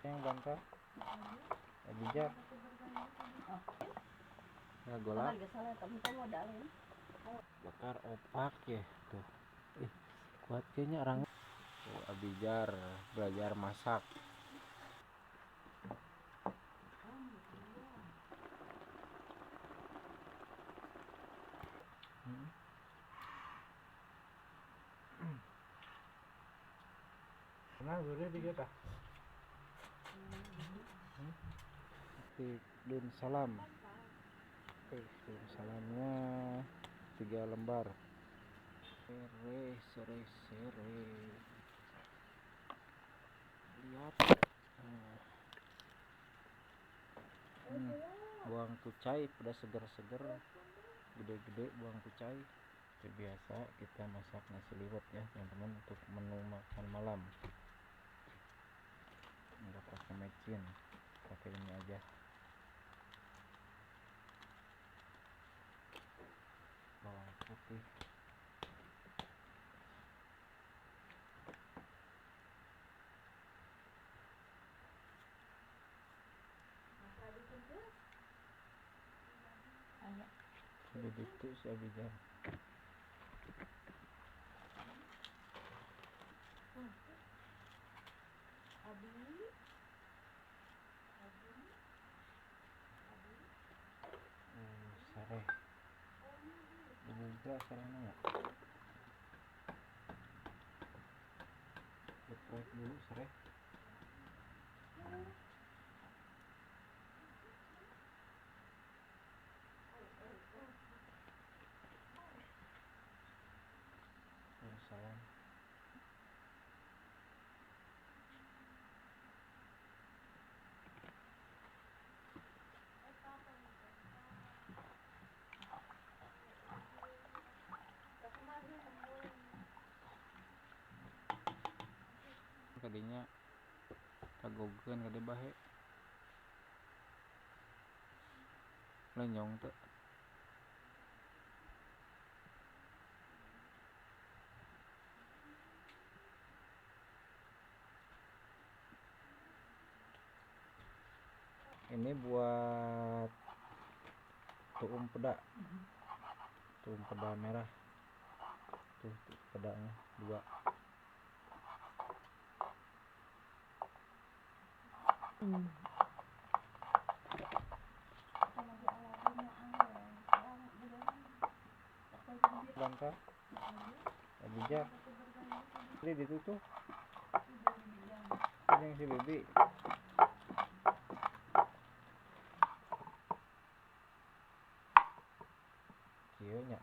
Yang bangka. Abijak. Ya golak. Bakar opak ya tuh. Kuat kayaknya orang. Oh, Abijar belajar masak. Nah, udah tiga tah. Daun salam. Daun salamnya 3 lembar. Sere, sere, sere. Lihat. Buang kucai pada seger-seger, gede-gede buang kucai. Seperti biasa kita masak nasi liwet ya teman-teman untuk menu makan malam. Nggak pakai mecin, pakai ini aja. Bawang putih. Begitu si Abijar. Sereh. Ini serehnya ya. Geprek dulu sereh. Salam. Kadinya kagogeun kade bahe lenyong teu. Ini buat tuum peda, tuum peda merah tuh, pedanya 2. Bangka, Abijak, ini ditutup, ini yang si Bibi. Nya.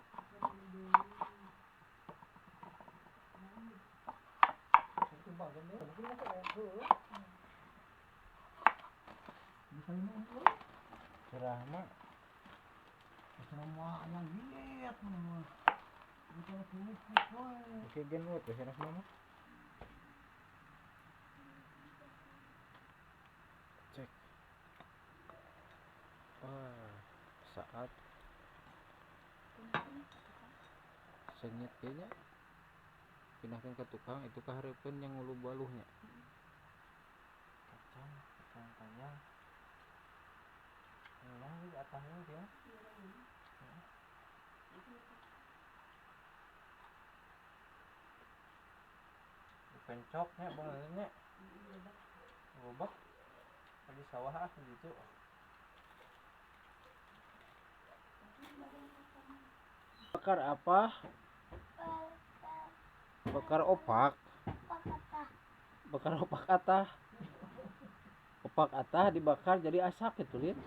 Cerah mah oke genut ya cerah mah. Cek. Wah, saat sengit kayaknya pindahkan ke tukang itu keharapkan yang ngulu baluhnya. Kacang, kacang panjang. Nah, di atasnya dia. Pencoknya bangnya. Gobak. Di sawah ah gitu. Bakar apa? Bakar opak. Bakar opak atah. Opak atah dibakar jadi asak gitu, Lin.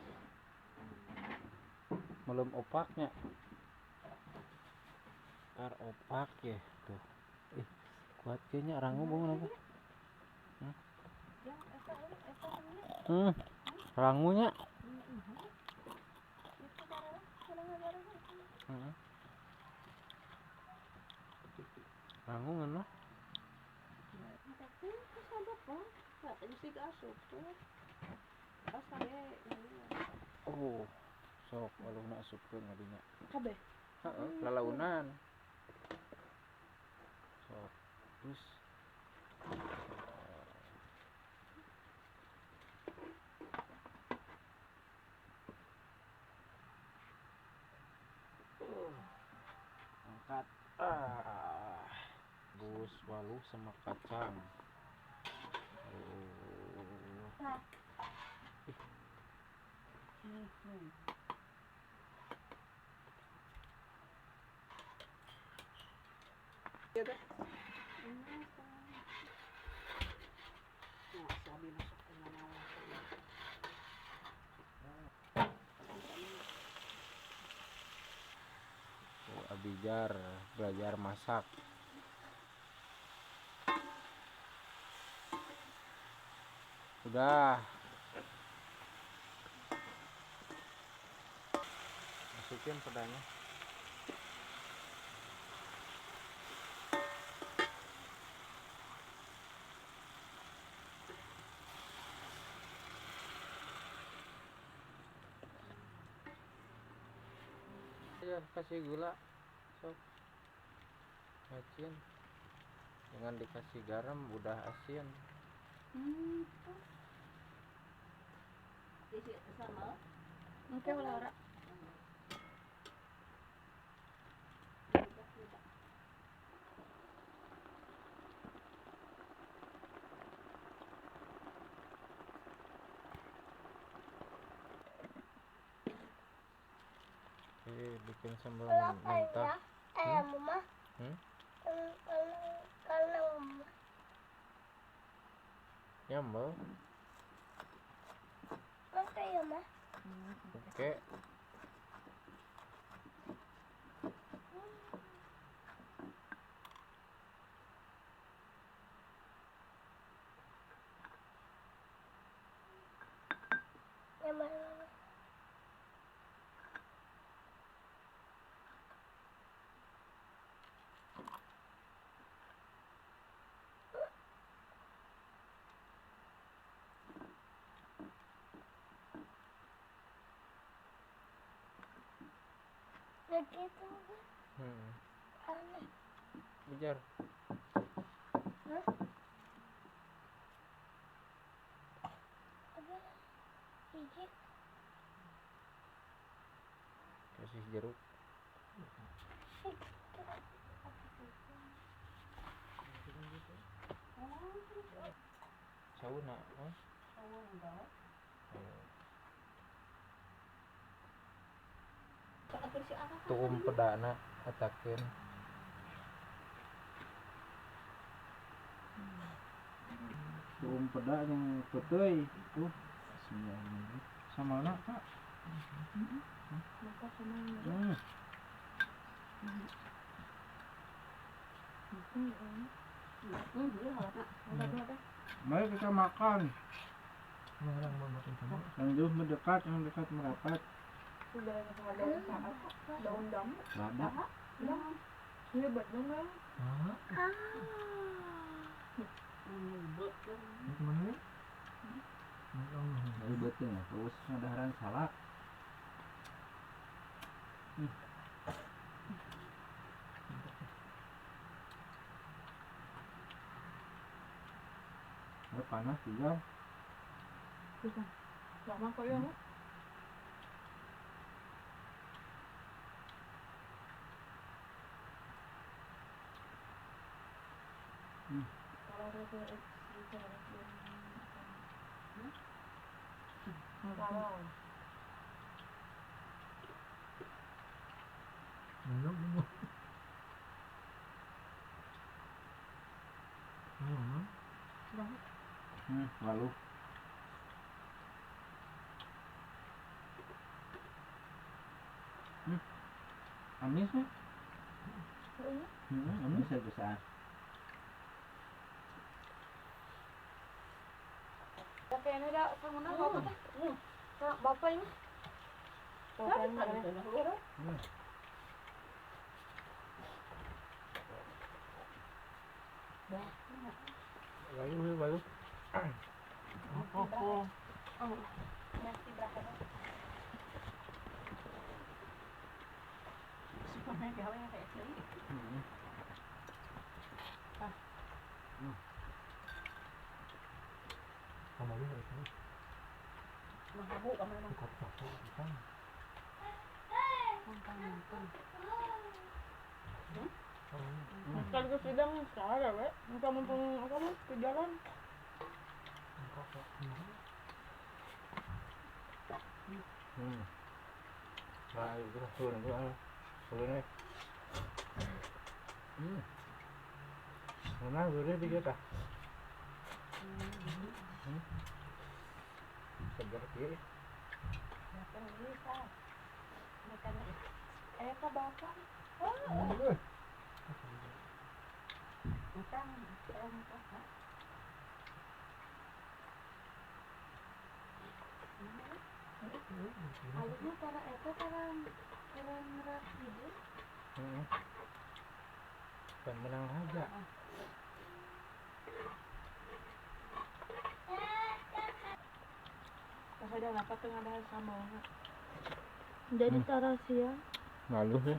Belum opaknya. Bakar opak ya tuh. Kuat kayaknya rangu bangun apa? Rangunya. Rangu ngeunah. Oh, sok waluhna asupkeun ngadinya. Kabeh. Heeh, lalaunan. Sok terus. Waluh sama kacang. Oh. Oh, Abijar belajar masak. Udah. Masukin pedanya. Ya, kasih gula, sok. Macin. Jangan dikasih garam, udah asin. Oke, ulah ora. Oke, bikin sambal mentah. Mama. Kalau mama. Nyambel. Oke ya, Ma. Oke. Ya, Ma. Begitu. Aneh. Bijar. Hah? Apa? Biji. Kasih jeruk. Sauna, huh? Sauna. Tuum pedana atakeun. Tuum peda yang peuteuy tuh. Bismillahirrahmanirrahim. Samana, Kak? Mari kita makan. Yang jauh mendekat, yang dekat merapat. Daun daun. Ada. Hebat dong, Bang. Dari beteng ya, terus ngadaharan salak. Udah panas juga. Lama kok ya, Mas? Lalu amis ya? Amis ya bisa. Kayaknya ada sama bapak teh. Bapak ini. Lalu, lalu. Oh. Sekali ke sidang sekarang we. Engkau mumpung apa mah ke jalan. Nah, itu turun turun. Turun. Mana gurih di kita. Segar kieu. Ka bapak. Alutnya karena eta karena merak gitu. Kan menang aja. Pasal dapat tengah dahar sama. Jadi tarasia. Lalu sih.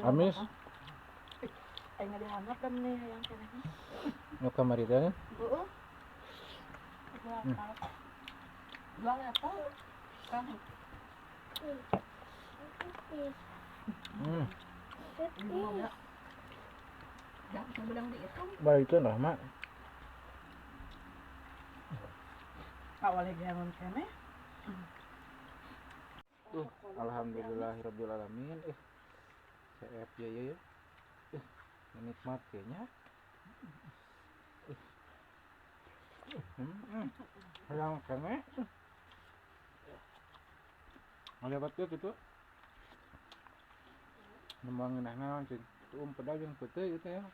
Amis. Aing dihanap dan nih hayang keneh. Nu kamari teh. Heeh. Dua apa? Kan. Baik lah, Mak. Awalnya jangan keneh. Tuh, alhamdulillahirabbil alamin. CF ya ya. Nikmat kayaknya. Hayang keneh. Ngaliwat ge kitu. Nembang ngeunahna cing tuum pedah jeung peuteuy ieu teh ya.